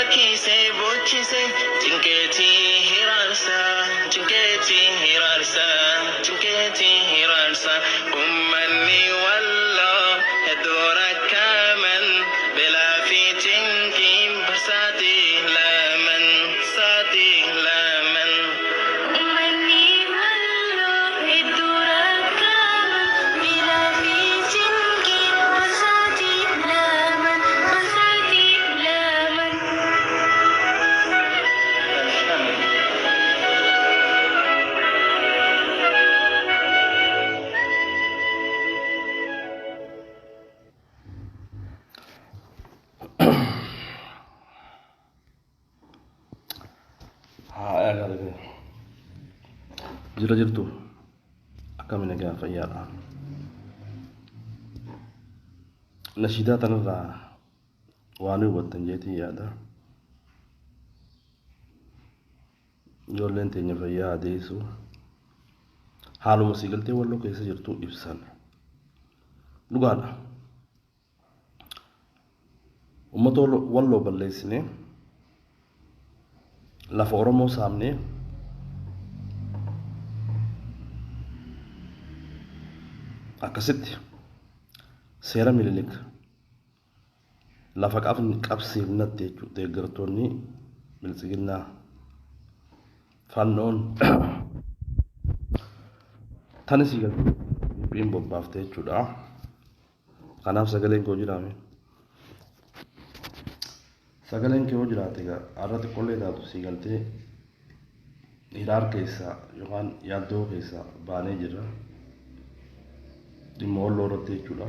Rakkisee boochise cinqeeti hiraarsa cinqeeti hiraarsa cinqeeti hiraarsa ummanni walloo hedduu rakkaman belaa fi cinqiin barsaaxilaman saaxilaman. Ummanni walloo hedduu rakkaman belaa fi cinqiin barsaaxilaman barsaaxilaman. Haa eegalee jira jirtu akkami nagaa fayyaadha. Nashiidaa tanarraa waan hubattan jeetiin yaada. Ijoolleen teenya fayyaa adeessu haaluma sii galtee walloo keessa jirtu ibsan. Dhugaadha. Uummata walloo balleessinee lafa Oromoo saamnee akkasitti seera Minilik lafa qabsiifnatti jechuudha deeggartoonni biltsiginnaa fannoon tanis galtee bobbaafte jechuudha. Kanaaf sagaleen koo jiraame. Sagaleen kee yoo jiraate egaa har'a xiqqollee taatu sii galtee hiraar keessaa yookaan yaaddoo keessaa baanee jirra. Dhimma walloo irratti jechuudha.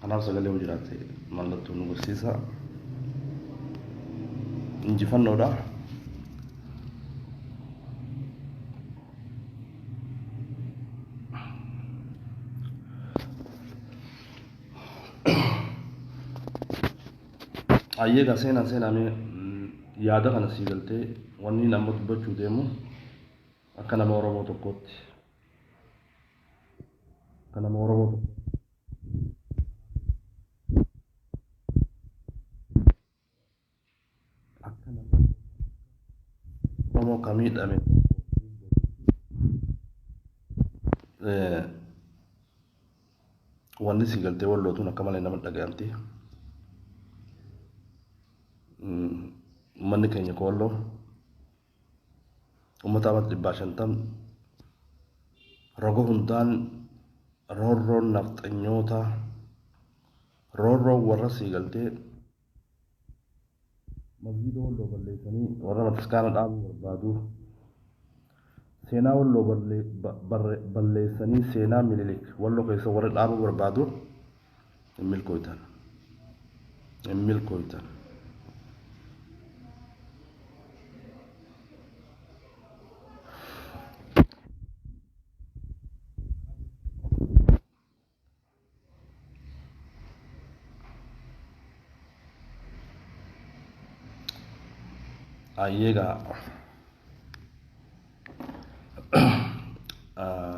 Kanaaf sagalee yoo jiraate mallattoo nu agarsiisa. Injifannoodha. Ayyee egaa seenaan seenaamee yaada kana sii galtee wanni nama dubbachuu deemu akka nama Oromoo tokkootti akka nama Oromoo tokkootti akka nama Oromoo ka miidhame wanni si galtee wallootuun akka malee nama dhaga'amti. Uummanni keenya ka walloo uummata amata dhibbaa shantam roga hundaan roorroon nafxanyoota roorroon warra sii galtee Masgiida Walloo balleessanii warra bataskaana dhaabuu barbaadu. Seenaa Walloo balleessanii seenaa Minilik Walloo keessa warra dhaabuu barbaadu hin milkooytan. Hin milkooytan. Ayyeegaa.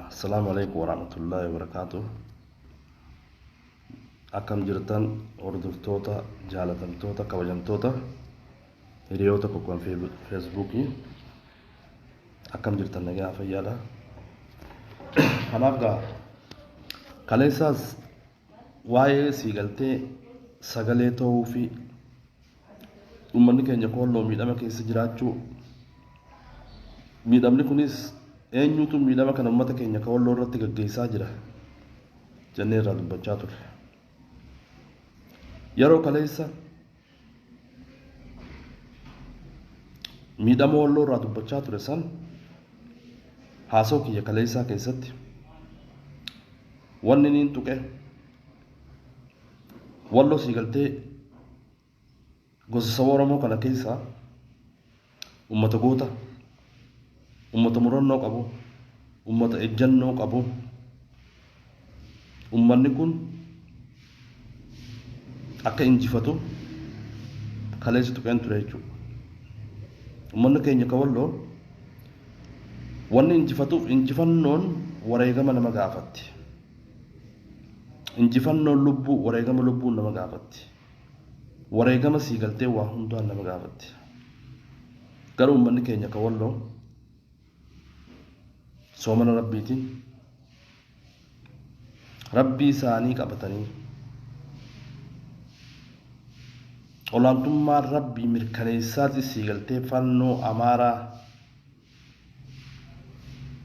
Assalaamu alaikum warahmatullaahi wabarakaatuh. Akkam jirtan hordoftoota, jaalatamtoota, kabajamtoota hiriyoota koo kan feesbuukii akkam jirtan nagaa fayyaadha. Kanaaf gaa kaleessaas waa'ee sii galtee sagalee ta'uu fi uummanni keenya koolloo miidhama keessa jiraachuu miidhamni kunis eenyutu miidhama kana uummata keenya koolloo irratti gaggeessaa jira jennee irraa dubbachaa turre. Yeroo kaleessa miidhama walloo irraa dubbachaa ture san haasoo kiyya kaleessaa keessatti wanni niin tuqe walloo sii galtee gosa saba Oromoo kana keessaa ummata goota, ummata murannoo qabu, ummata ejjannoo qabu. Ummanni kun akka injifatu kaleessa tuqeen ture jechuudha. Ummanni keenya ka walloo wanni injifatuuf injifannoon wareegama nama gaafatti. Injifannoon lubbuu wareegama lubbuu nama gaafatti. Wareegama sii galtee waa hundaan nama gaafatti. Garuu uummanni keenya ka Walloo soomana Rabbiitiin Rabbii isaanii qabatanii olaantummaa Rabbii mirkaneessaati sii galtee fannoo Amaaraa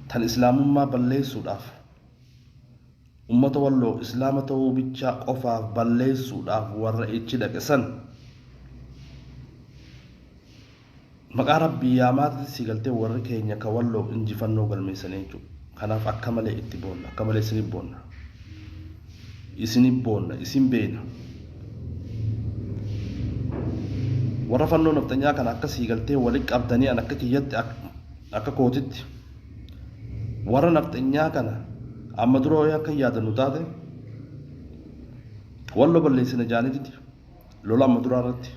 tan Islaamummaa balleessuudhaaf ummata Walloo Islaama ta'uu bichaa qofaaf balleessuudhaaf warra ichi dhaqe san maqaa Rabbii yaamaatti sii galtee warri keenya ka Walloo injifannoo galmeessanii jechuudha. Kanaaf akka malee itti boonna, akka malee isinif boonna. Isinif boonna, isin beena. Warra fannoo nafxanyaa kana akka sii galtee walitti qabdanii an akka kiyyatti akka kootitti warra nafxanyaa kana amma dura yoo akka yaadannu taate Walloo balleessina jaanititi lola amma duraa irratti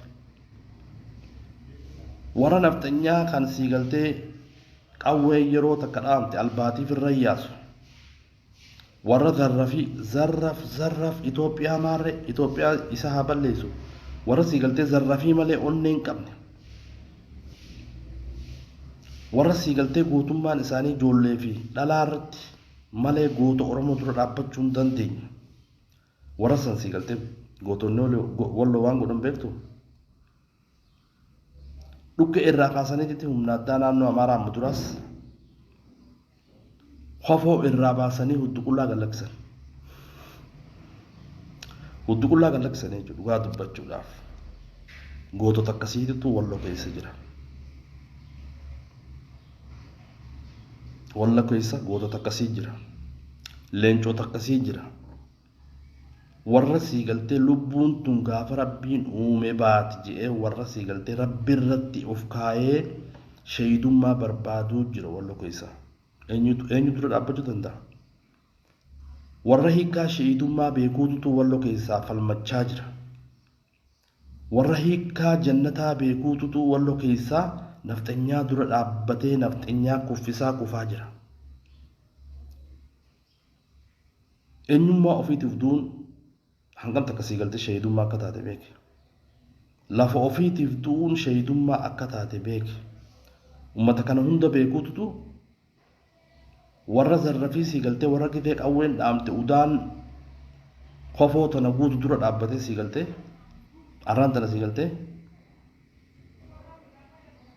warra nafxanyaa kan sii galtee qawwee yeroo takka dhaamte albaatiif irra yaasu warra zarrafi zarraf zarraf Itoophiyaa maarree Itoophiyaa isa haa balleessu warra sii galtee zarrafii malee onnee hin qabne warra sii galtee gootummaan isaanii ijoollee fi dhalaa irratti malee goota Oromoo dura dhaabbachuu hin dandeenye warra san sii galtee gootonni Walloo waan godhan beektu dhukke irraa kaasaniititti humna addaa naannoo Amaaraa amma duraas kofoo irraa baasanii hudduqullaa gallakkisan. Hudduqullaa gallakkisan jechuudha dhugaa dubbachuudhaaf. Gootota akkasiitu Walloo keessa jira. Walloo keessa gootota akkasii jira. Leencota akkasii jira. Warra sii galtee lubbuun tun gaafa Rabbiin uume baati je'ee warra sii galtee Rabbi irratti of kaayee shahiidummaa barbaaduu jira Walloo keessa. Eenyu dura dhaabbachuu danda'a? Warra hiikkaa shahiidummaa beekuutu Walloo keessaa falmachaa jira. Warra hiikkaa jannataa beekuutu Walloo keessaa nafxanyaa dura dhaabbatee nafxanyaa kuffisaa kufaa jira. Eenyummaa ofiitiif duun hangam takka sii galtee shahiidummaa akka taate beeki. Lafa ofiitiif du'uun shahiidummaa akka taate beeki. Uummata kana hunda beekuututu warra zarrafii sii galtee warra gidee qawween dhaamte udaan kofoo tana guutu dura dhaabbatee sii galtee arraan tana sii galtee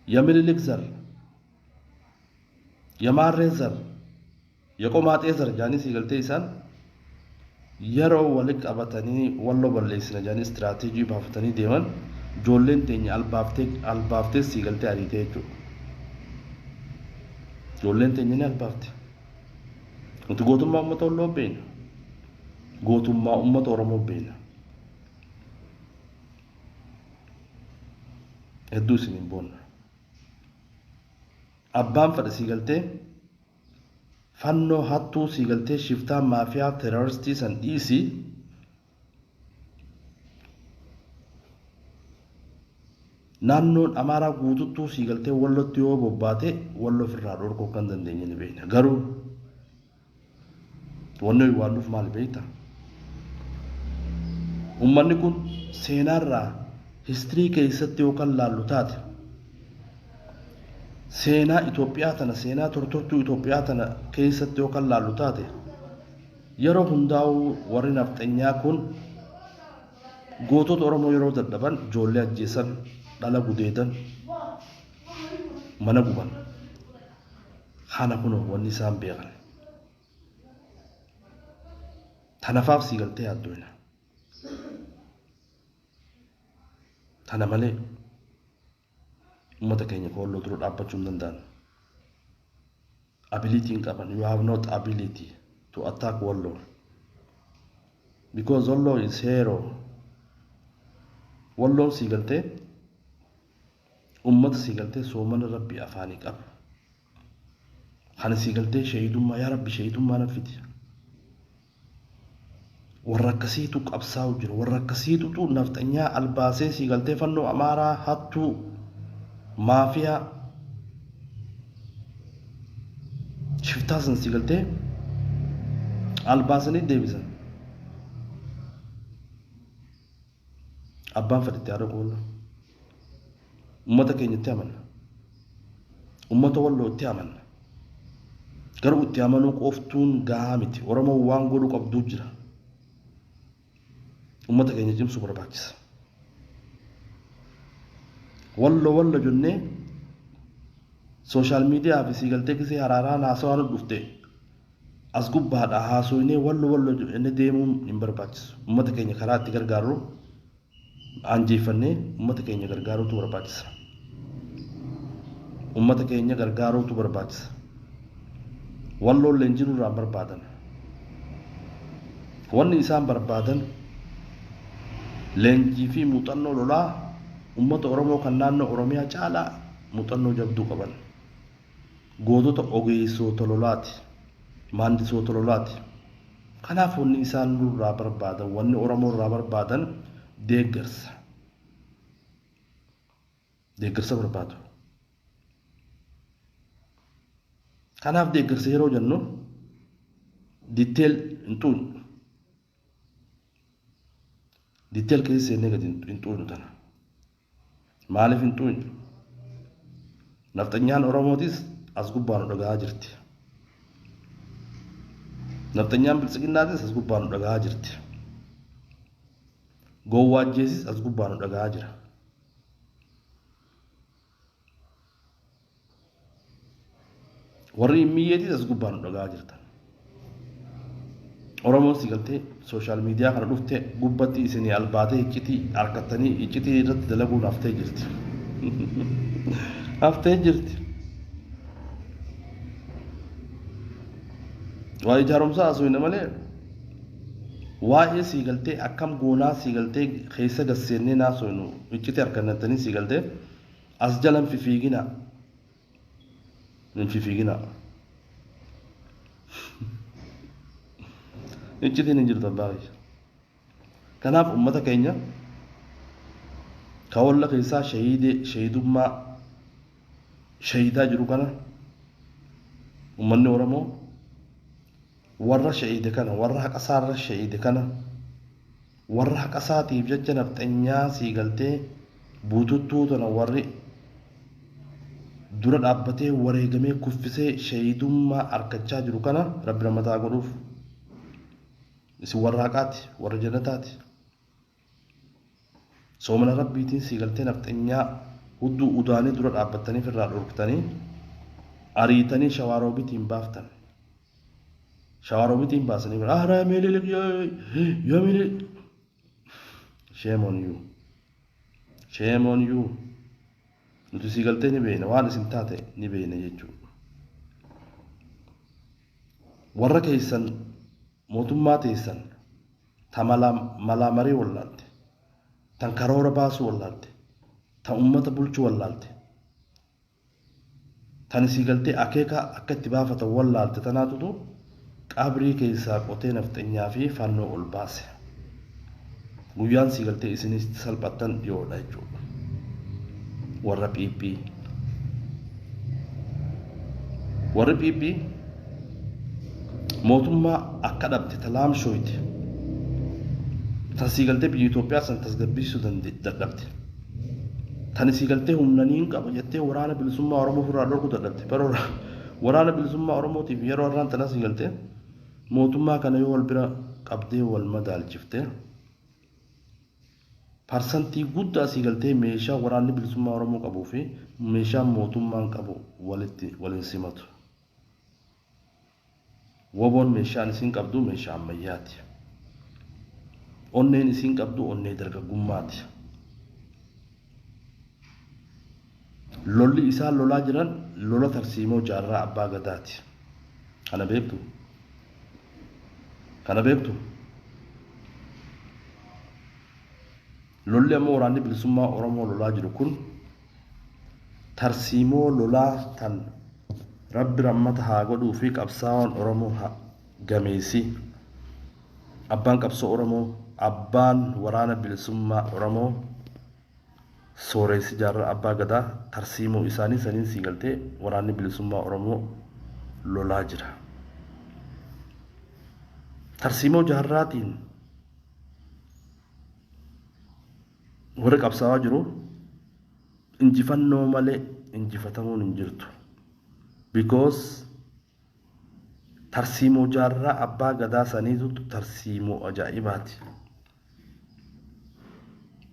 ya Minilik zar, ya maarree zar, ya qomaaxee zar jaanii sii galtee isaan yeroo wali qabatanii Walloo balleessina jaanii istiraateejii baafatanii deeman ijoolleen teenya albaaftee albaaftee sii galtee ariitee jechuudha. Ijoolleen teenya ni albaafte. Nuti gootummaa uummata Walloo beekna. Gootummaa uummata Oromoo beekna. Hedduu isiniin boonna. Abbaan fedhe sii galtee fannoo hattuu sii galtee shiftaa maafiyaa teeroristii san dhiisii naannoon Amaaraa guututtuu sii galtee Wallotti yoo bobbaate Walloo ofirraa dhorkuu akka hin dandeenye ni beekna. Garuu wanni waan nuuf maali beektaa? Uummanni kun seenaarraa history keessatti yookaan laallu taate seenaa Itoophiyaa tana, seenaa tortortuu Itoophiyaa tana keessatti yookaan laallu taate yeroo hundaa'uu warri nafxanyaa kun gootota Oromoo yeroo dadhaban ijoollee ajjeesan, dhala gudeedan, mana guban. Kana kunoo wanni isaan beekan. Tanafaaf sii galtee yaaddoyna. Tana malee uummata keenya Walloo dura dhaabbachuu hin danda'an. Ability hin qaban. You have not ability to attack Walloo. Because Walloo is hero. Walloon sii galtee uummata sii galtee soomana Rabbii afaanii qabu. Kana sii galtee shahiidummaa yaa Rabbi shahiidummaa na fidi. Warra akkasiitu qabsaa'u jira. Warra akkasiitutu nafxanyaa albaasee sii galtee fannoo Amaaraa hattuu maafiyaa shiftaa san sii galtee albaasanii deebisan. Abbaan fedhe itti haa dhaqu Walloo. Uummata keenya itti amanna. Uummata Walloo itti amanna. Garuu itti amanuu qoftuun gahaa miti. Oromoon waan godhuu qabduu jira. Uummata keenya cimsuu barbaachisa. Wallo wallo jennee social media fi siigaltee kisee haraaraan haasawaa nu dhufte as gubbaadha haasoynee wallo wallo jennee deemuun hin barbaachisu. Uummata keenya karaa itti gargaarru anjeeffannee uummata keenya gargaaruutu barbaachisa. Uummata keenya gargaaruutu barbaachisa. Walloon leenjii nurraa barbaadan. Wanni isaan barbaadan leenjii fi muuxannoo lolaa uummata Oromoo kan naannoo Oromiyaa caalaa muuxannoo jabduu qaban. Gootota ogeessota lolaati. Maandisoota lolaati. Kanaaf wanni isaan nurraa barbaadan, wanni Oromoo irraa barbaadan deeggarsa. Deeggarsa barbaadu. Kanaaf deeggarsa yeroo jennu detail hin xuuxnu. Detail keessa seennee gadi hin xuuxnu tana. Maaliif hin xuuxnu? Nafxanyaan Oromootis as gubbaa nu dhagahaa jirti. Nafxanyaan Biltsiginnaatis as gubbaa nu dhagahaa jirti. Gowwaajjeesis as gubbaa nu dhagahaa jira. Warri immiyyeetis as gubbaa nu dhagahaa jirtan. Oromoon si galtee social media kana dhufte gubbatti isinii albaatee iccitii harkattanii iccitii irratti dalaguun haftee jirti. Haftee jirti. Waa'ee ijaarumsaa haasofne malee waa'ee sii galtee akkam goonaa sii galtee keessa gasseennee naasofnu iccitii harkannattanii sii galtee as jalan fifiiginaa. Hin fifiiginaa. Iccitiin hin jirtu abbaa kiyya. Kanaaf uummata keenya ka walla keessaa shahiidee shahiidummaa shahiidaa jiru kana, uummanni Oromoo warra shahiide kana, warra haqa isaarra shahiide kana, warra haqa isaatiif jecha nafxanyaa sii galtee buututtuu tana warri dura dhaabbatee wareegamee kuffisee shahiidummaa arkachaa jiru kana rabbi rahmataa godhuuf. Isin warra haqaati, warra jannataati. Soomana rabbiitiin sii galtee nafxanyaa hudduu udaanii dura dhaabbattanii irraa dhorktanii ariitanii Shawaaroobitiin baaftan. Shawaaroobitiin baasanii bira ahraa Minilik, yaa Minilik. Shame on you. Shame on you. Nuti sii galtee ni beekna, waan isin taate ni beekna jechuudha. Warra keessan, mootummaa teessan ta malaa marii wallaalte, tan karoora baasuu wallaalte, tan ummata bulchuu wallaalte, tan isii galtee akeeka akka itti baafatan wallaalte tanaatutu qabrii keessaa qotee nafxanyaa fi fannoo ol baase. Guyyaan sii galtee isinis salphattan dhiyoodha jechuudha. Warra PP. Warri PP mootummaa akka dhabde ta laamshooyte, tan sii galtee biyya Itoophiyaa san tasgabbiisuu dadhabde. Tan isii galtee humna niin qaba jettee waraana bilisummaa Oromoo ofirraa dhorkuu dadhabde. Bara waraana bilisummaa Oromootiif yeroo har'aan tana sii galtee mootummaa kana yoo wal bira qabdee wal madaalchifte, parsantii guddaa sii galtee meeshaa waraanni bilisummaa Oromoo qabuu fi meeshaan mootummaan qabu walitti waliin simatu. Woboon meeshaan isiin qabdu meeshaa ammayyaati. Onneen isiin qabdu onnee dargaggummaati. Lolli isaan lolaa jiran lola tarsiimoo jaarraa abbaa gadaati. Kana beektu? Kana beektu? Lolli ammoo waraanni bilisummaa Oromoo lolaa jiru kun tarsiimoo lolaa tan rabbi rammata haa godhuu fi qabsaa'oon Oromoo gameessi, abbaan qabsoo Oromoo, abbaan waraana bilisummaa Oromoo, sooressi jaarraa abbaa gadaa tarsiimoo isaanii saniin sii galtee waraanni bilisummaa Oromoo lolaa jira. Tarsiimoo jaarraatiin Warri qabsaa'aa jiru injifannoo malee injifatamuun hin jirtu. Because tarsiimoo jaarraa abbaa gadaa saniitu tarsiimoo ajaa'ibaati.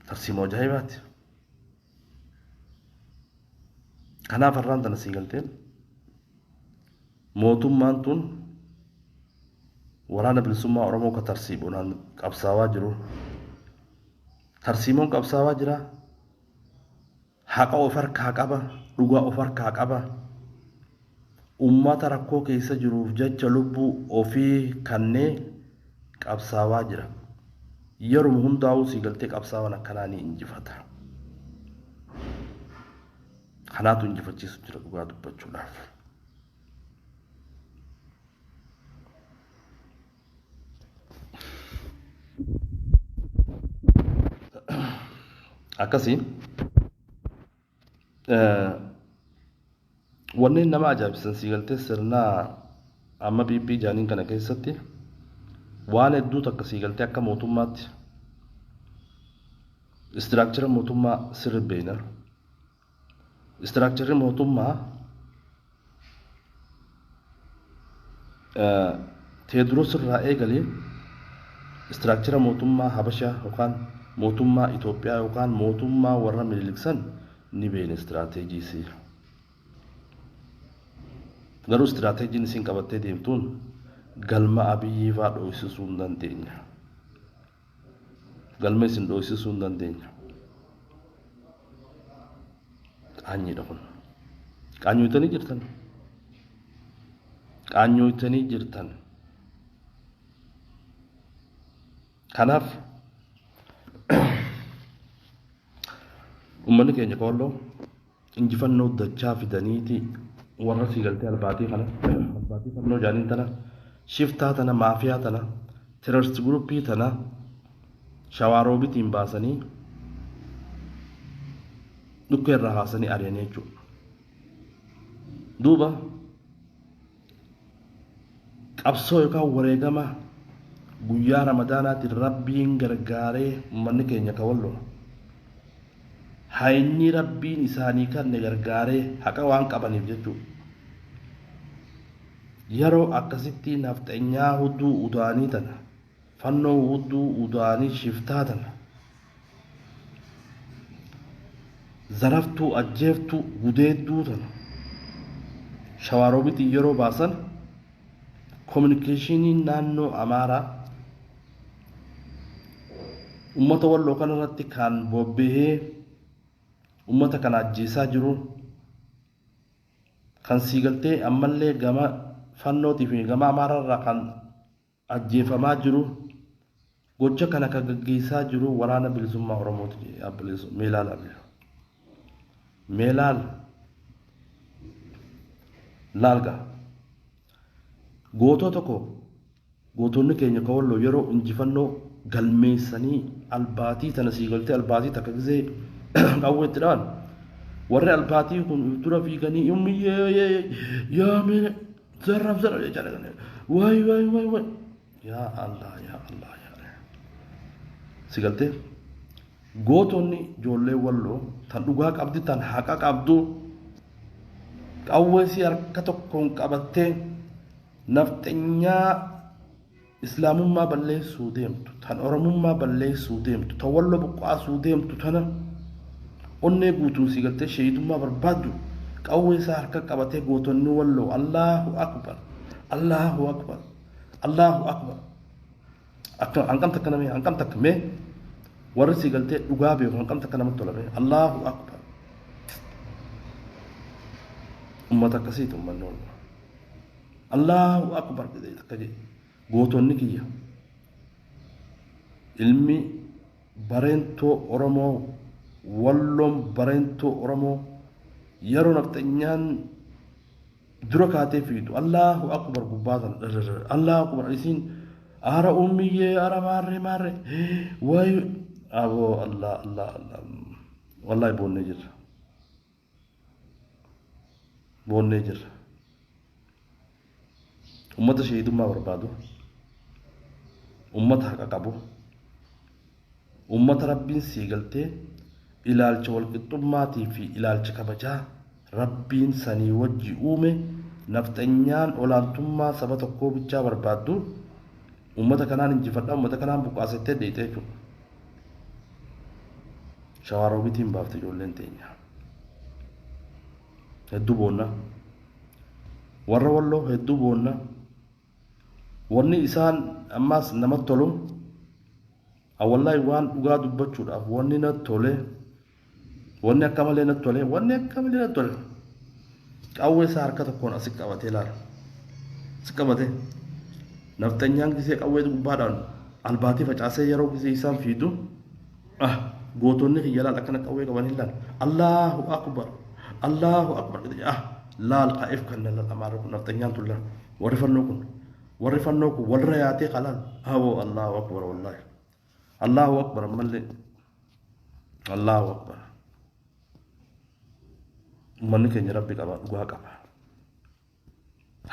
Tarsiimoo ajaa'ibaati. Kanaaf har'aan tana sii galteen mootummaan tun waraana bilisummaa Oromoo ka tarsiimoodhaan qabsaawaa jiru. Tarsiimoon qabsaawaa jira. Haqa of harkaa qaba. Dhugaa of harkaa qaba. Ummata rakkoo keessa jiruuf jecha lubbuu ofii kannee qabsaawaa jira. Yeruma hundaa'uu sii galtee qabsaawaan akkanaa ni injifata. Kanaatu injifachiisu jira dhugaa dubbachuudhaaf. Akkasii wanneen nama ajaa'ibsiisan sii galtee sirna amma PP jaaniin kana keessatti waan hedduu takka sii galtee akka mootummaatti structure mootummaa sirri beekna. Structureri mootummaa Teediroos irraa eegalee structure mootummaa Habashaa yookaan mootummaa Itoophiyaa yookaan mootummaa warra Minilik san ni beekna istiraateejii isii. Garuu istiraateejiin isin qabattee deemtuun galma Abiyyii fa'aa dhoksisuu hin dandeenya. Galma isin dhoksisuu hin dandeenya. Qaanyiidha kun. Qaanyoytanii jirtan. Qaanyoytanii jirtan. Kanaaf uummanni keenya Walloo injifannoo dachaa fidaniiti warra sii galtee albaatii kana, albaatii fannoo jaaniin tana, shiftaa tana, maafiyaa tana, terrorist groupii tana Shawaaroobitiin baasanii dhukkee irraa haasanii ari'anii jechuudha. Duuba qabsoo yookaan wareegama guyyaa Ramadaanaatiin Rabbiin gargaaree uummanni keenya ka Walloo hayni Rabbiin isaanii kanne gargaaree haqa waan qabaniif jechuudha. Yeroo akkasitti nafxenyaa hudduu udaanii tana, fannoo hudduu udaanii shiftaa tana, zaraftuu, ajjeeftuu, gudeedduu tana Shawaaroobitiin yeroo baasan, communicationiin naannoo Amaaraa ummata Walloo kanarratti kan bobbahee ummata kana ajjeesaa jiru, kan sii galtee ammallee gama fannootii fi gama Amaaraarraa kan ajjeefamaa jiru, gocha kana kan gaggeessaa jiru waraana bilisummaa Oromooti. Mee ilaala, mee laal laalga gootota tokko, gootonni keenya ka Walloo yeroo injifannoo galmeessanii albaatii tana sii galtee albaatii takka gisee qawweetti dhawan, warri albaatii kun dura fiiganii ummiyyee yaa mee zarraf zarraf jechaa, waay waay waay waay, yaa Allah, yaa Allah, yaa si galtee gootonni ijoollee Walloo tan dhugaa qabdi, tan haqa qabdu, qawwee si harka tokkoon qabattee nafxenyaa islaamummaa balleessuu deemtu, tan Oromummaa balleessuu deemtu, tan Walloo buqqaasuu deemtu tana onnee guutuun si galtee sheeyidummaa barbaaddu qawwee isaa harka qabatee gootonni Walloo Allahu akbar, Allahu akbar, Allahu akbar. Akka hanqam takka namee, hanqam takka mee warri si galtee dhugaa beeku, hanqam takka namatti tola mee Allahu akbar. Ummata akkasiiti ummanni Walloo. Allahu akbar takka jedhe gootonni kiyya, ilmi bareentoo Oromoo, Walloon bareentoo Oromoo, yeroo nafxanyaan dura kaatee fiitu Allahu akbar gubbaa sana, Allahu akbar, isiin ara ummiyyee ara maarree maarree wayi aboo Allah Allah Allah, wallahi boonnee jirra, boonnee jirra. Ummata shahiidummaa barbaadu, ummata haqa qabu, ummata Rabbiin sii galtee Ilaalcha walqixxummaatii fi ilaalcha kabajaa Rabbiin sanii wajji uume, nafxanyaan olaantummaa saba tokkoo bichaa barbaaddu, ummata kanaan injifadha, ummata kanaan buqqaasettee dheeyxe jechuudha. Shawaaroobitiin baafte ijoolleen teenya. Hedduu boonna. Warra Walloo hedduu boonna. Wanni isaan ammaas namatti tolu, wallaahi waan dhugaa dubbachuudhaaf, wanni natti tole, wanni akka malee natti tole, wanni akka malee natti tole, qawwee isaa harka tokkoon asi qabatee laala. Asi qabatee nafxanyaan gisee qawwee gubbaadhaan albaatii facaasee yeroo gisee isaan fiidu, ah, gootonni kiyya laal akkana qawwee qabanii laal, Allahu akbar, Allahu akbar, ah, laal ka'eef kan laal. Amaarri kun, nafxanyaan tun laal, warri fannoo kun, warri fannoo kun walirra yaatee kalaal hawoo, Allahu akbar, wallaahi Allahu akbar, ammallee Allahu akbar. Uummanni keenya Rabbi qaba, dhugaa qaba,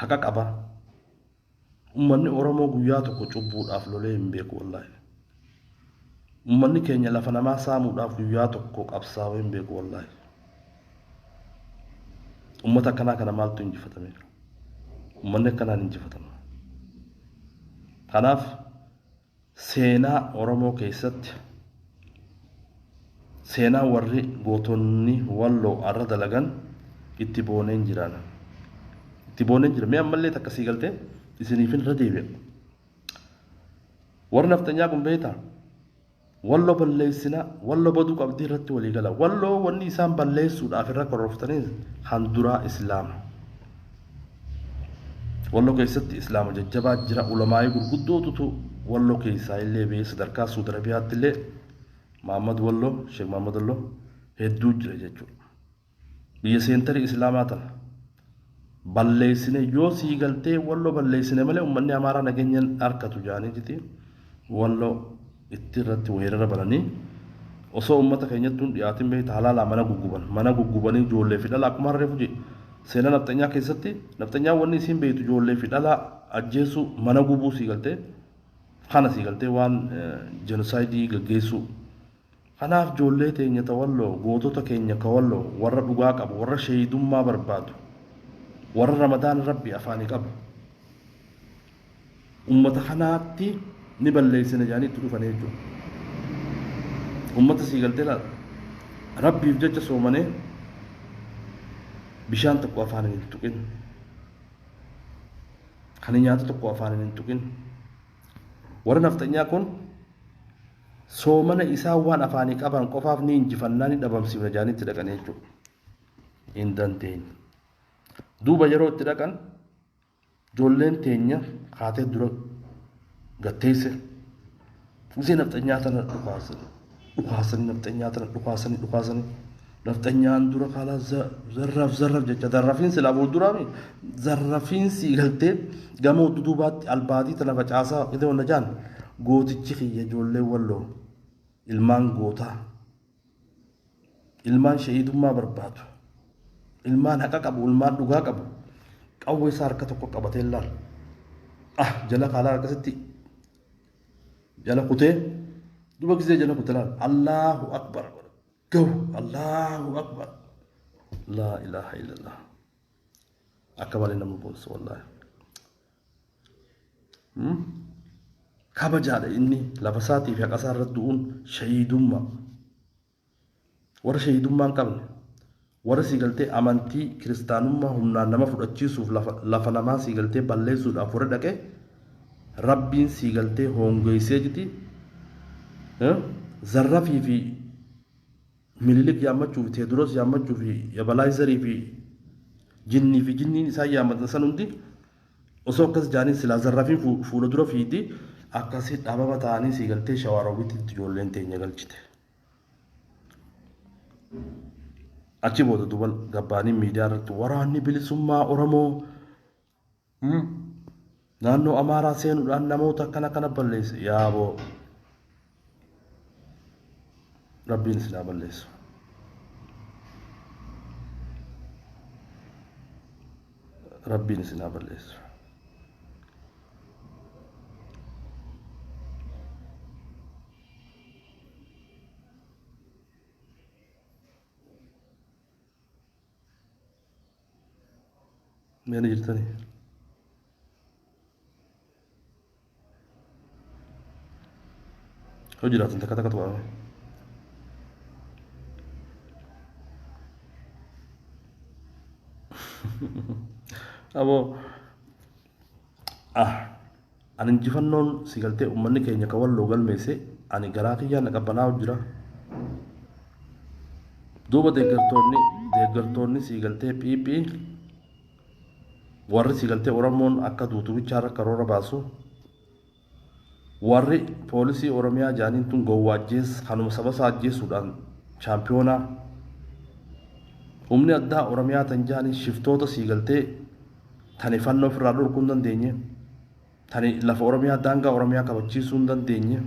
haqa qaba. Uummanni Oromoo guyyaa tokko cubbuudhaaf lolee hin beeku, wallaahi. Uummanni keenya lafa namaa saamuudhaaf guyyaa tokko qabsaa'ee hin beeku, wallaahi. Uummata akkanaa kana maaltu injifatame? Uummanni akkanaan injifatama. Kanaaf seenaa Oromoo keessatti seenaa warri gootonni Walloo arra dalagan itti booneen jiran. Itti booneen jira. Mee ammallee takka sii galtee isiniifin irra deebi'a. Warri nafxanyaa kun beektaa? Walloo balleessina, Walloo baduu qabdii irratti walii gala. Walloo wanni isaan balleessuudhaaf irra korroftanii handuraa Islaama. Walloo keessatti Islaama jajjabaa jira. Ulamaayii gurguddootutu Walloo keessaa illee ba'ee sadarkaa Suudi Arabiyaatti illee Mahammad Walloo, Sheekh Mahammad Walloo hedduu jira jechuudha. Biyya seentarii Islaamaa tana balleessine yoo sii galtee Walloo balleessine malee uummanni Amaaraa nageenyaan harkatu jaanii Walloo itti irratti weerara bananii osoo uummata keenyatti hin dhiyaatin beekta halaalaa mana gugguban, mana guggubanii ijoollee fi dhala. Akkuma harree fuji seenaa nafxanyaa keessatti nafxanyaa wanni isiin beektu ijoollee fi dhala ajjeesuu, mana gubuu, sii galtee kana sii galtee waan jenosaayidii gaggeessuu. Kanaaf ijoollee teenya ta Walloo, gootota keenya ka Walloo, warra dhugaa qabu, warra sheeyidummaa barbaadu, warra Ramadaan Rabbi afaanii qabu, ummata kanaatti ni balleessina jedhanii itti dhufanii jechuudha. Ummata sii galtee laata Rabbiif jecha soomanee bishaan tokko afaan hin tuqin, kan nyaata tokko afaan hin tuqin. Warra nafxanyaa kun soomana isaan waan afaanii qaban qofaaf ni injifannaa, ni dhabamsiifna jedhanii itti dhaqanii jechuudha. Hin dandeenye. Duuba yeroo itti dhaqan ijoolleen teenya kaatee dura gatteesse. Gisee nafxanyaa tana dhukaasanii dhukaasanii, nafxanyaa tana dhukaasanii dhukaasanii, nafxanyaan dura kaalaa zarraf zarraf jecha, zarrafiin silaa fuulduraami, zarrafiinsi galtee gamoo dudubaatti albaatii tana facaasaa gisee wanna jaan, gootichi kiyya, ijoollee Walloo, ilmaan gootaa, ilmaan shahiidummaa barbaadu, ilmaan haqa qabu, ilmaan dhugaa qabu, qawwee isaa harka tokko qabatee laal, ah, jala kaalaa akkasitti jala kutee, duba gisee jala kutee laal, Allahu akbar, gahu, Allahu akbar, laa ilaaha illallah. Akka malee nama boonsa, wallaahi. Kabajaadha inni lafa isaatii fi haqa isaa irratti du'uun shahiidummaa. Warra shahiidummaa hin qabne, warra sii galtee amantii kiristaanummaa humnaan nama fudhachiisuuf lafa namaa sii galtee balleessuudhaaf warra dhaqe, Rabbiin sii galtee hongeessee jiti. Zarrafii fi Mililik yaammachuu fi Teediroos yaammachuu fi Yabalaayizarii fi jinnii fi jinniin isaan yaammatan san hundi osoo akkas jaanii silaa zarrafiin fuula dura fiidi. Akkasii dhabama ta'anii sii galtee Shawaaroobitti ijoolleen teenya galchite. Achi booda duuba gabbaanii miidiyaa irratti waraanni bilisummaa Oromoo naannoo Amaaraa seenuudhaan namoota akkana kana balleesse. Yaaboo, Rabbiin isin haa balleessu. Rabbiin isin haa balleessu. Meena jirtanii? Yoo jiraatan takka takka tuqame. Aboo ah ani injifannoon si galtee uummanni keenya ka walloo galmeesse ani garaa kiyyaan na qabbanaa'u jira. Duuba deeggartoonni sii galtee PP warri sii galtee Oromoon akka duutu bichaarra karoora baasu warri poolisii Oromiyaa jaaniin tun gowwaa ajjees kanuma saba isaa ajjeesuudhaan chaampiyoonaa humni addaa Oromiyaa tan jaaniin shiftoota sii galtee tani fannoo ofirraa dhorkuu hin dandeenye tani lafa Oromiyaa daangaa Oromiyaa kabachiisuu hin dandeenye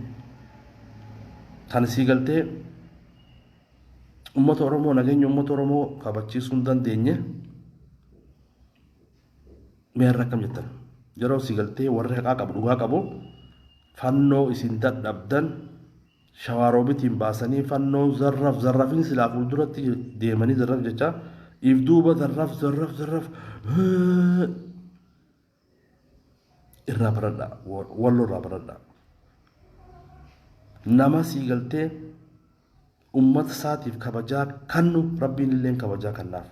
tani sii galtee uummata Oromoo nageenya uummata Oromoo kabachiisuu hin dandeenye meerra akkam jettan yeroo sii galtee warri haqaa qabu dhugaa qabu fannoo isin dadhabdan shawaaroobitiin baasanii fannoo zarraf zarrafiin silaa fuulduratti deemanii zarraf jecha if duuba zarraf zarraf zarraf irraa baradhaa walloo irraa baradhaa nama sii galtee ummata isaatiif kabajaa kannu rabbiin illeen kabajaa kannaaf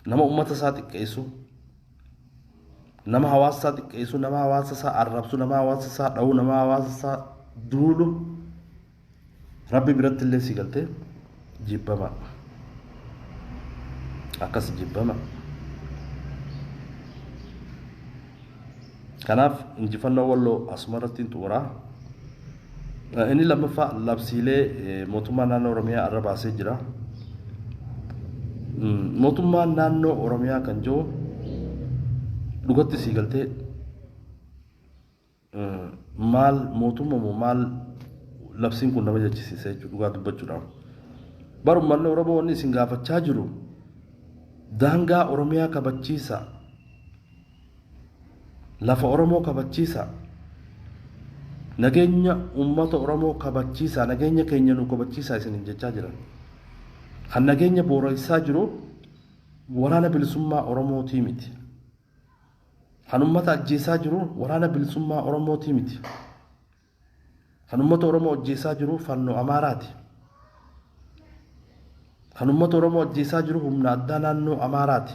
nama ummata isaa xiqqeessu nama hawaasa isaa xiqqeessu nama hawaasa isaa arrabsu nama hawaasa isaa dha'u nama hawaasa isaa duulu rabbi biratti illee si galtee jibbama akkas jibbama kanaaf injifannoo walloo asuma irratti hin xumuraa. Inni lammaffaa labsiilee mootummaa naannoo Oromiyaa irra baasee jira. Mootummaan naannoo Oromiyaa kan jiru dhugatti sii galtee maal mootummaa moo maal labsiin kun nama jechisiisa jechuudha dhugaa dubbachuudhaaf. Bar uummanni Oromoo wanni isin gaafachaa jiru daangaa Oromiyaa kabachiisa. Lafa Oromoo kabachiisa. Nageenya uummata Oromoo kabachiisa. Nageenya keenya nu kabachiisa isiniin jechaa jiran. Kan nageenya booressaa jiru waraana bilisummaa Oromootii miti. Kan uummata ajjeesaa jiru waraana bilisummaa Oromootii miti. Kan uummata Oromoo ajjeesaa jiru fannoo Amaaraati. Kan uummata Oromoo ajjeesaa jiru humna addaa naannoo Amaaraati.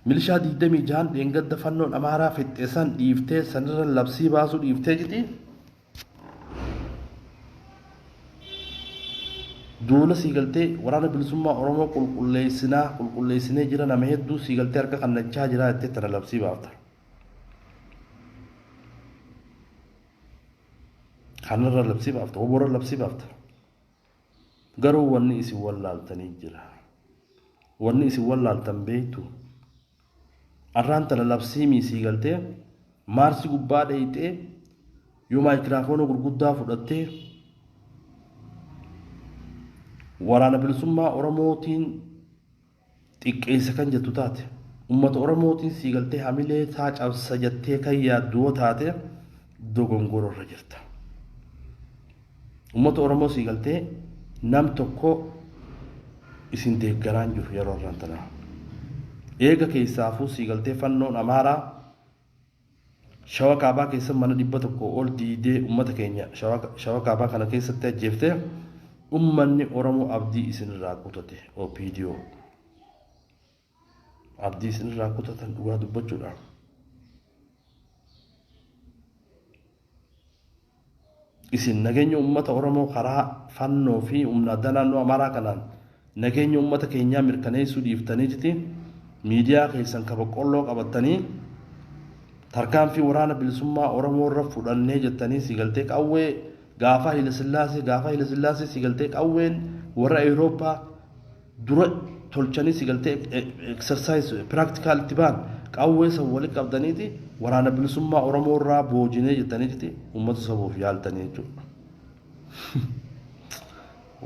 Milishaa 26 dheengadda fannoon Amaaraa fixxeessan dhiiftee sanirra labsii baasuu dhiiftee jiti. Duula sii galtee waraana bilisummaa Oromoo qulqulleessinaa qulqulleessinee jira nama hedduu sii galtee harka kannachaa jira jettee tana labsii baafta. Kanarra labsii baafta, oborra labsii baafta. Garuu wanni isin wallaaltanii jira. Wanni isin wallaaltan beektu. Arraan tana labsii miisii galtee maarsi gubbaa dheeyxee yoo maayikiraafoona gurguddaa fudhattee waraana bilisummaa Oromootiin xiqqeessa kan jettu taate uummata Oromootiin sii galtee hamilee isaa cabsa jettee kan yaaddu yoo taate dogongoroo irra jirta. Uummata Oromoo sii galtee nam tokko isin deeggaraan jiru yeroo irraan tanaa. Eega keessaafuu sii galtee fannoon Amaaraa Shawa kaabaa keessa mana 100 ol diidee uummata keenya shawa kaabaa kana keessatti ajjeeftee uummanni Oromoo abdii isinirraa kutate OPDO. Abdii isinirraa kutatan dhugaa dubbachuudhaan. Isin nageenya uummata Oromoo karaa fannoo fi humna addaa naannoo Amaaraa kanaan nageenya uummata keenyaa mirkaneessuu dhiiftaniiti miidiyaa keessan ka boqqolloo qabattanii tarkaanfii waraana bilisummaa Oromoo irra fudhannee jettanii si galtee qawwee gaafa Hayilasillaasee gaafa Hayilasillaasee si galtee qawween warra Awurooppaa dura tolchanii si galtee exercise practical itti ba'an qawwee san wali qabdaniiti waraana bilisummaa Oromoo irraa boojinee jettaniiti uummata sabuuf yaaltanii jechuudha.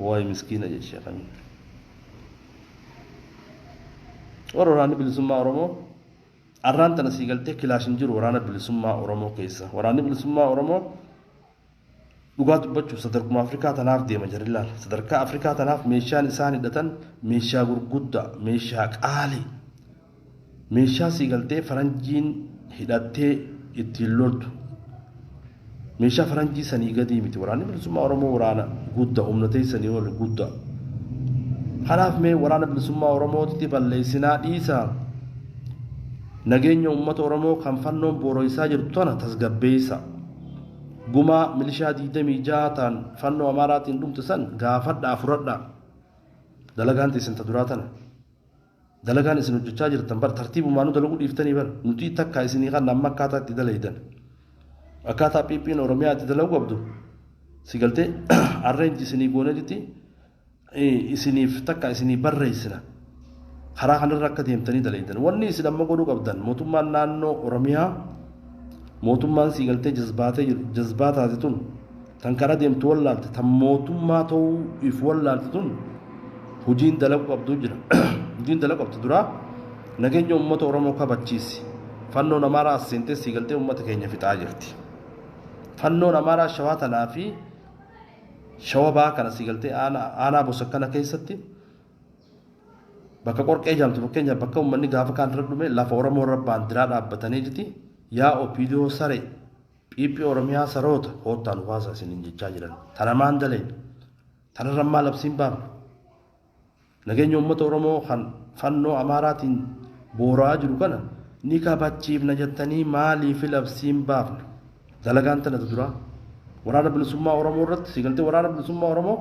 Waay miskiina jechee kamiin. Warra waraanni bilisummaa Oromoo arraan tana sii galtee kilaash hin jiru waraana bilisummaa Oromoo keessa. Waraanni bilisummaa Oromoo Dhugaa dubbachuuf sadarkuma Afrikaa tanaaf deema jarri laal. Sadarkaa Afrikaa tanaaf meeshaan isaan hidhatan meeshaa gurguddaa, meeshaa qaalii. Meeshaa sii galtee faranjiin hidhattee ittiin loltu. Meeshaa faranjii sanii gadii miti. Waraanni bilisummaa Oromoo waraana guddaa humna teessanii ol guddaa. Kanaaf mee waraana bilisummaa Oromootitti balleessinaa dhiisaa. Nageenya uummata Oromoo kan fannoon booroysaa jirtu tana tasgabbeessa. Gumaa milishaa 26 ta'an fannoo Amaaraatiin dhumte san gaafadhaa furadhaa. Dalagaan teessan ta duraa tana. Dalagaan isin hojjechaa jirtan bar tartiibumaanuu dalaguu dhiiftanii bar nuti takka isinii kan amma akkaataa itti dalaydan. Akkaataa PP'n Oromiyaa itti dalaguu qabdu si galtee arrange isinii gooneetitti isiniif takka isinii barreessina. Karaa kanarra akka deemtanii dalaydan. Wanni isin amma godhuu qabdan mootummaan naannoo Oromiyaa mootummaan sii galtee jazbaatee jazbaa taate tun tan karaa deemtu wallaalte tan mootummaa ta'uu if wallaalte tun hojiin dalaguu qabdu jira. Hojiin dalaguu qabdu duraa nageenya uummata Oromoo kabachiisi. Fannoon Amaaraa as seentee sii galtee uummata keenya fixaa jirti. Fannoon Amaaraa shawaa tanaa fi shawa baa kana sii galtee aanaa bosokkana keessatti bakka qorqee jaamtu fakkeenyaaf bakka uummanni gaafa kaan irra dhume lafa Oromoo irra baandiraa dhaabbatanii jirti. Yaa OPDO saree PP Oromiyaa saroota koottaa nu baasaa isiniin jechaa jiran. Tana maan dalee? Tanarra maal labsiin baafne? Nageenya uummata Oromoo kan fannoo Amaaraatiin boora'aa jiru kana ni kabachiifna jettanii maaliif labsiin baafne? Dalagaan tana duraa. Waraana bilisummaa Oromoo irratti sigaltee waraana bilisummaa Oromoo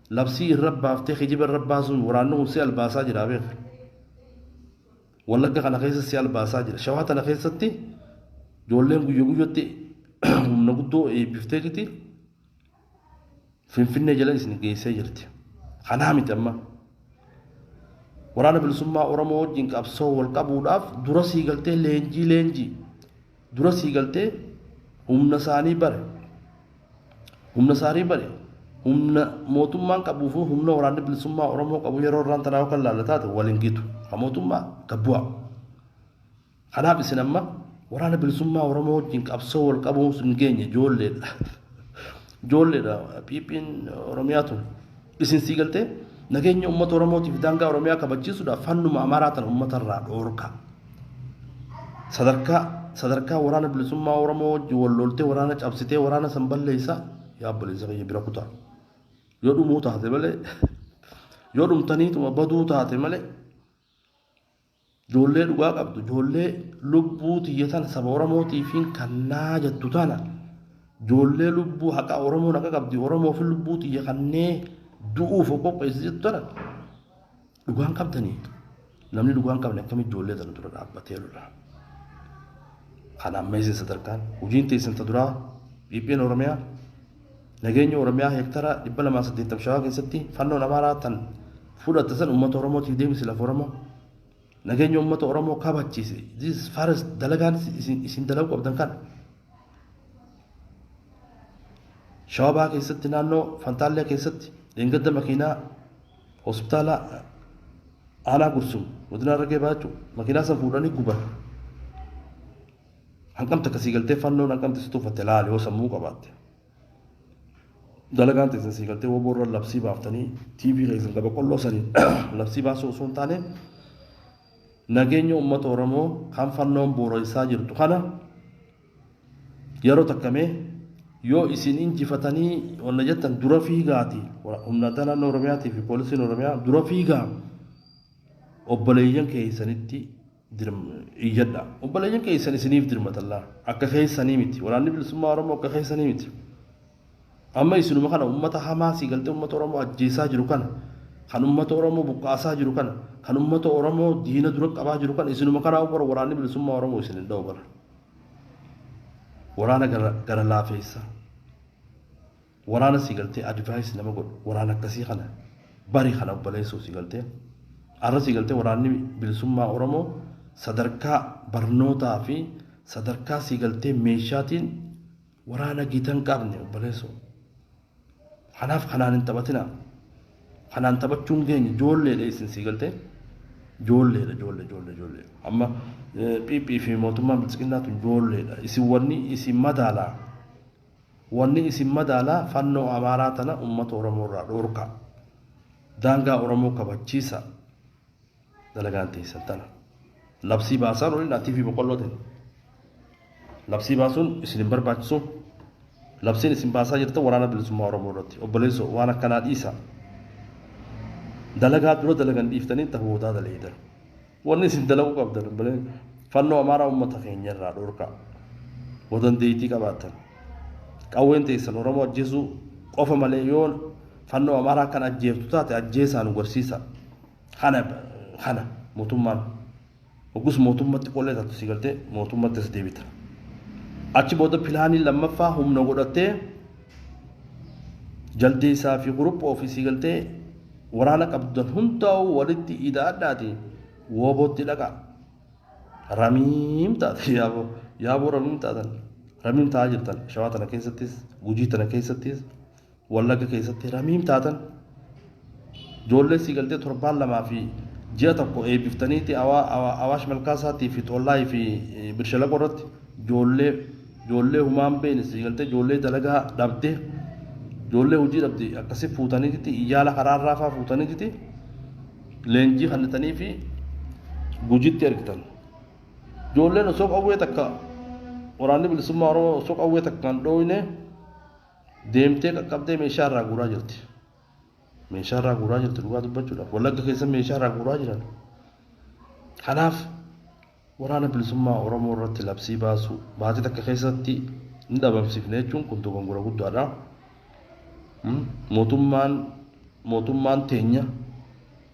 labsii irra baaftee kijiba irra baasuun waraanni kun si albaasaa jira beek. Wallagga kana keessa si albaasaa jira. Shawaa tana keessatti ijoolleen guyya guyyatti humna guddoo eebbiftee jirti. Finfinnee jala isin geessee jirti. Kanaa miti amma. Waraana bilisummaa Oromoo wajjin qabsoo wal qabuudhaaf dura sii galtee leenjii leenjii dura sii galtee humna isaanii bare. Humna isaanii bare. Humna mootummaan qabuu fi humna waraanni bilisummaa Oromoo qabu yeroo irraan tanaa kan laalla taate wal hin gitu. Ka mootummaa gad bu'a. Kanaaf isin amma waraana bilisummaa Oromoo wajjin qabsoo wal qabuu hin geenye ijoolleedha. Ijoolleedha PP'n Oromiyaa tun. Isin sii galtee nageenya uummata Oromootiif daangaa Oromiyaa kabachiisuudhaaf fannuma Amaaraa tana uummata irraa dhoorka. Sadarkaa sadarkaa waraana bilisummaa Oromoo wajjin wal loltee waraana cabsitee waraana san balleessa yaa obboleessa kiyya bira kutaa. Yoo dhumuu taate malee yoo dhumtaniituma baduu taate malee ijoollee dhugaa qabdu ijoollee lubbuu tiyya tana saba Oromootiifiin kannaa jettu tana ijoollee lubbuu haqa Oromoon haqa qabdi Oromoofi lubbuu tiyya kannee du'uuf of qopheessi jettu tana dhugaan qabdanii namni dhugaan qabne akkamitti ijoollee tana dura dhaabbatee lola. Kana amma isin sadarkaan hojiin teessan ta duraa PP'n Oromiyaa nageenya Oromiyaa heektara 280 shawaa keessatti fannoon Amaaraa tan fudhatte san uummata Oromootiif deebisi lafa Oromoo. Nageenya uummata Oromoo kabachiise. This is first dalagaan isin dalaguu qabdan kana. Shawaa bahaa keessatti naannoo Fantaallee keessatti dheengadda makiinaa hospitaala aanaa Gursum godina Harargee baachuu makiinaa san fuudhanii guban. Hanqamta akkasii galtee fannoon hanqamti si tuffatte laali yoo sammuu qabaatte. Dalagaan teessan sii galtee woboo irra labsii baaftanii TV keessan gaba qolloo saniin labsii baasuu osoo hin taane nageenya uummata Oromoo kan fannoon booressaa jirtu kana yeroo takkamee yoo isin injifatanii wanna jettan dura fiigaati humna addaa naannoo Oromiyaatii fi poolisiin Oromiyaa dura fiigaa obboleeyyan keessanitti iyyadha. Obboleeyyan keessan isiniif dirmatallaa akka keessanii miti waraanni bilisummaa Oromoo akka keessanii miti. Amma isinuma kana uummata hamaa sii galtee uummata Oromoo ajjeesaa jiru kana kan uummata Oromoo buqqaasaa jiru kana kan uummata Oromoo diina dura qabaa jiru kana isinuma kanaa bara waraanni bilisummaa Oromoo isin hin dha'u bara. Waraana gara laafeessa. Waraana sii galtee advice nama godhu waraana akkasii kana bari kana obboleessuu sii galtee. Arra sii galtee waraanni bilisummaa Oromoo sadarkaa barnootaa fi sadarkaa sii galtee meeshaatiin waraana gita hin qabne obboleessoo. Kanaaf kanaan hin taphatinaa. Kanaan taphachuun keenya ijoolleedha isin sii galtee. Ijoolleedha ijoollee ijoollee ijoollee. Amma PP fi mootummaan bilisiqinnaa tun ijoolleedha. Isin wanni isin madaalaa. Wanni isin madaalaa fannoo Amaaraa tana uummata Oromoo irraa dhoorka. Daangaa Oromoo kabachiisa. Dalagaan teessan tana. Labsii baasaan olin atii fi boqqolloo ta'e. Labsii baasuun isin hin barbaachisu. Labsiin isin baasaa jirtan waraana bilisummaa Oromoo irratti. Obboleessoo, waan akkanaa dhiisa. Dalagaa dura dalagan dhiiftanii ta'ootaa dalagitan. Wanni isin dalaguu qabdan, obboleen, fannoo Amaaraa uummata keenya irraa dhorkaa. Yoo dandeettii qabaattan. Qawween teessan Oromoo ajjeesuu qofa malee, yoo fannoo Amaaraa kan ajjeeftu taate, ajjeesaa nu garsiisa. Kana mootummaan. Hoggus mootummatti qollee taatu si galtee mootummatti as deebita. Achi booda pilaanii lammaffaa humna godhattee, jaldeessaa fi kuruphoo ofii si galtee waraana qabdan hundaa'uu walitti ida'adhaati woobootti dhaqa. Ramiim taate, yaaboo yaaboo, ramiim taatan, ramiim ta'aa jirtan. Shawaa tana keessattis, Gujii tana keessattis, Wallagga keessatti ramiim taatan. Ijoollee si galtee torbaan 2 fi ji'a 1 eebbiftaniiti Awaash Malkaasaatii fi Xollaayii fi Birshalaqoo irratti ijoollee humaan beene, si galtee ijoollee dalagaa dhabde, ijoollee hojii dhabde akkasi fuutaniiti, iyyaala karaarraa faa fuutaniiti leenjii kennitanii fi Gujitti ergitan. Ijoolleen osoo qawwee takka, waraanni bilisummaa Oromoo osoo qawwee takka hin dhooyne, deemtee qaqqabdee meeshaa irraa guuraa jirti. Meeshaa irraa guuraa jirti dhugaa dubbachuudhaaf. Wallagga keessa meeshaa irraa guuraa jiran. Kanaaf waraana bilisummaa Oromoo irratti labsii baasuu baatii takka keessatti ni dhabamsiifne jechuun kun dogongora guddaadha. Mootummaan teenya,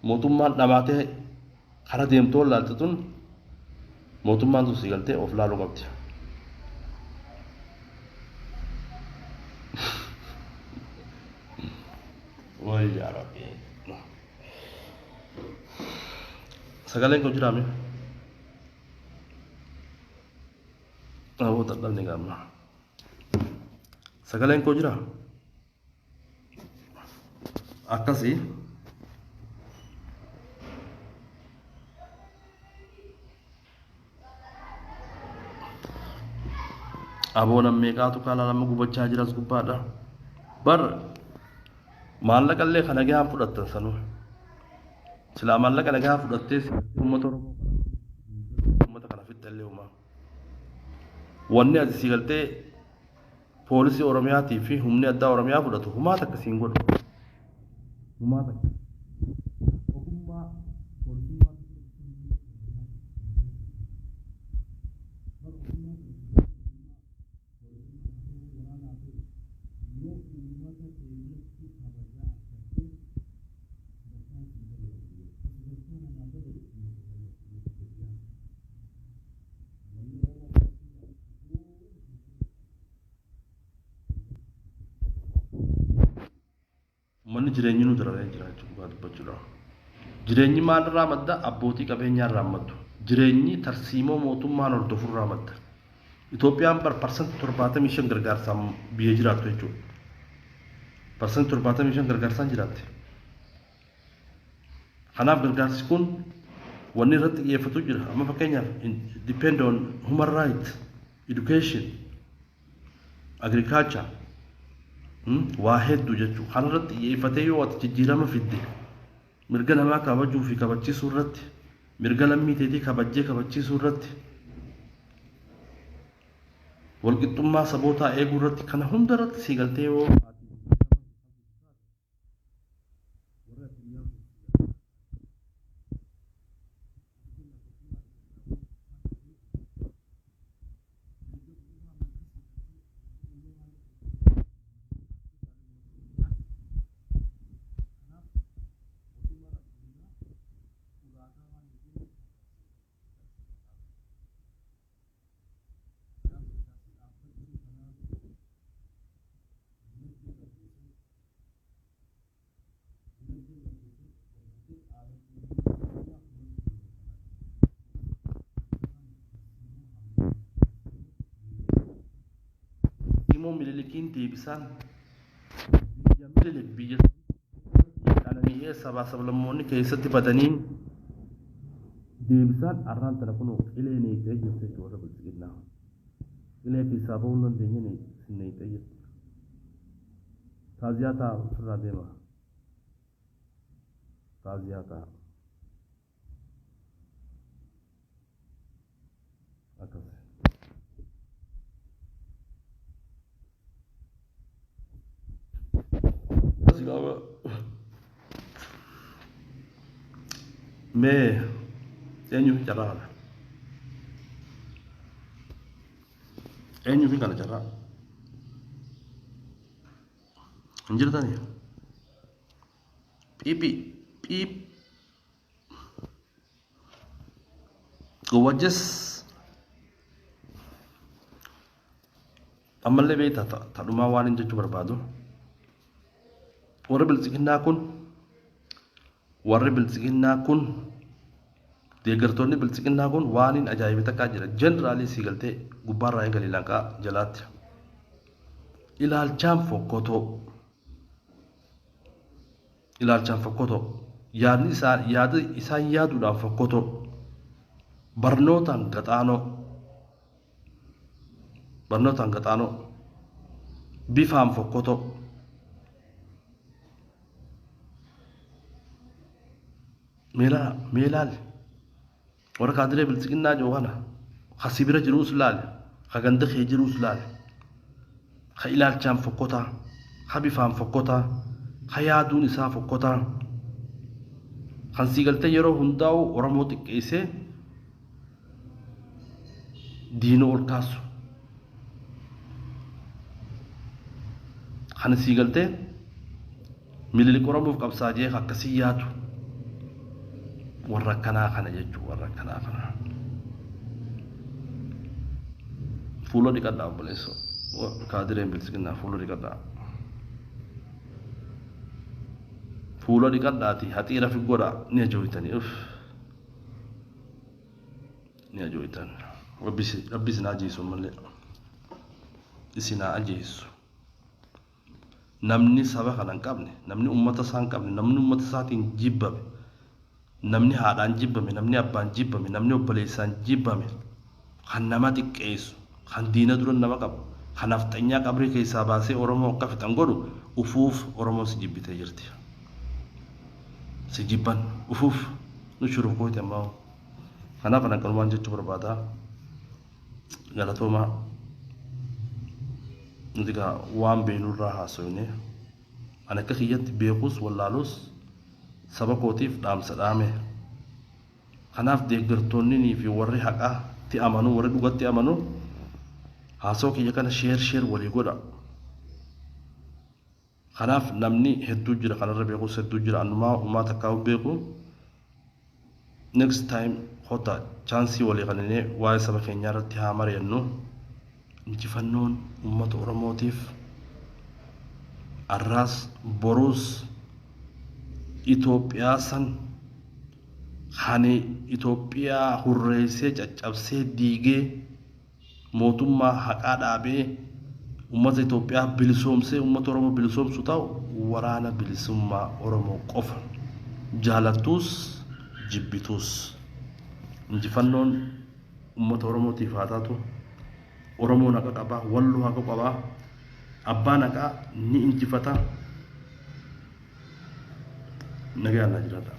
mootummaan dhamaatee kara deemtuu wallaalte tun, mootummaan tun si galtee of laaluu qabdi. Way yaa Rabbi. Sagaleen kun jiraame? Aboo, dadhabne gaamma. Sagaleen koo jira? Akkasii. Aboo, meeqaatu kaala lama gubachaa jiras gubbaadha. Bar maallaqa illee kana gahaan fudhattan sanuu. Silaa maallaqa nagaa fudhattee uummata Oromoo, uummata kana fixxa illee uumaa. Wanni ati si galtee poolisii Oromiyaatii fi humni addaa Oromiyaa fudhatu humaa takka siin godhu. Humaa takka. Ogummaa poolisummaa. Yoo uummata keessatti kabajaa argatte, sadarkaan siin dabalamtu, sadarkaa namaa dabalu uummata uummata Itoophiyaa. Wanni Oromoo uummanni jireenyi nu dararee jira jechuudha dubbachuudha. Jireenyi maalirraa madda? Abbootii qabeenyaarraa maddu. Jireenyi tarsiimoo mootummaan hordofurraa madda. Itoophiyaan bar 75% gargaarsaan biyya jiraattu jechuudha. 75% gargaarsaan jiraatti. Kanaaf gargaarsi kun wanni irratti xiyyeeffatu jira. Amma fakkeenyaaf depend on human right, education, agriculture, waa hedduu jechuudha. Kanarratti xiyyeeffatee yoo ati jijjiirama fidde, mirga namaa kabajuu fi kabachiisuu irratti, mirga lammii teetii kabajjee kabachiisuu irratti, walqixxummaa sabootaa eeguu irratti, kana hunda irratti sii galtee yoo warri addunyaa kun immoo Minilikiin deebisaan, biyya Minilik, biyya qanani'ee sabaa sablammoonni keessatti badaniin deebisaan, arraan tana kunoo qilee neeyxee jirti jechuudha. Warra bilxiginnaa qilee keessaa bahuu hin dandeenye neeyxee jirti. Taaziyaa ta'a ofirraa deema. Taaziyaa ta'a. Akkas. Mee eenyuuf carraa kana? Eenyuuf kana carraa? Hin jirtanii? Piipi piip gowwajjes ammallee beektaa tadhumaa waan hin jechuu barbaadu. Warri biltsiginnaa kun, warri biltsiginnaa kun, deeggartoonni biltsiginnaa kun waan hin ajaa'ibe takkaa jira. Jeneraalii sii galtee gubbaarraa eegalii lanqaa jalaatti. Ilaalchaan fokkotoo. Ilaalchaan fokkotoo. Yaadni isaa yaada isaan yaaduudhaan fokkotoo. Barnootaan gaxaanoo. Barnootaan gaxaanoo. Bifaan fokkotoo. Meelaa mee laali. Warra kaadiree biltsiginnaa jiru kana ka si bira jiruus laali. Ka ganda kee jiruus laali. Ka ilaalchaan fokkotaa. Ka bifaan fokkotaa. Ka yaaduun isaa fokkotaa. Kan sii galtee yeroo hundaa'u Oromoo xiqqeessee diina ol kaasu. Kan sii galtee Minilik Oromoof qabsaa jee akkasii yaadu warra akkanaa kana jechuun warra akkanaa kana. Fuula dhiqadhaa obboleessoo. Kaadireen biltsiginnaa fuula dhiqadhaa. Fuula dhiqadhaati haxiira fi godhaa ni ajooytanii. Uff. Ni ajooytan. Rabbi isin haa ajjeesu ammallee. Isin haa ajjeesu. Namni saba kana hin qabne, namni ummata isaa hin qabne, namni ummata isaatiin jibbame, namni haadhaan jibbame, namni abbaan jibbame, namni obboleessaan jibbame, kan nama xiqqeessu, kan diina dura nama qabu, kan nafxanyaa qabrii keessaa baasee Oromoo akka fixan godhu ufuuf Oromoon si jibbitee jirti. Si jibban ufuuf nu shurufkooti ammaa. Kanaaf kan akkanumaan jechuu barbaada. Galatoomaa. Nuti egaa waan beeknurraa haasofne. Ani akka kiyyatti beekus wallaalus saba kootiif dhaamsa dhaame. Kanaaf deeggartoonni fi warri haqaatti amanu, warri dhugatti amanu haasoo kiyya kana share share walii godha. Kanaaf namni hedduu jira kanarra beekus hedduu jira annumaa uumaa takkaa beeku. Next time kota chance walii kaninee waa'ee saba keenyaa irratti haa mari'annu. Injifannoon uummata Oromootiif arraas boruus Itoophiyaa san kan Itoophiyaa hurreessee caccabsee diigee mootummaa haqaa dhaabee uummata Itoophiyaa bilisoomsee uummata Oromoo bilisoomsu ta'u waraana bilisummaa Oromoo qofa. Jaalattuus jibbituus. Injifannoon uummata Oromootiif haa taatu. Oromoon haqa qabaa, Walloo haqa qabaa, abbaan haqaa ni injifata. Nagaan naa jiraadha.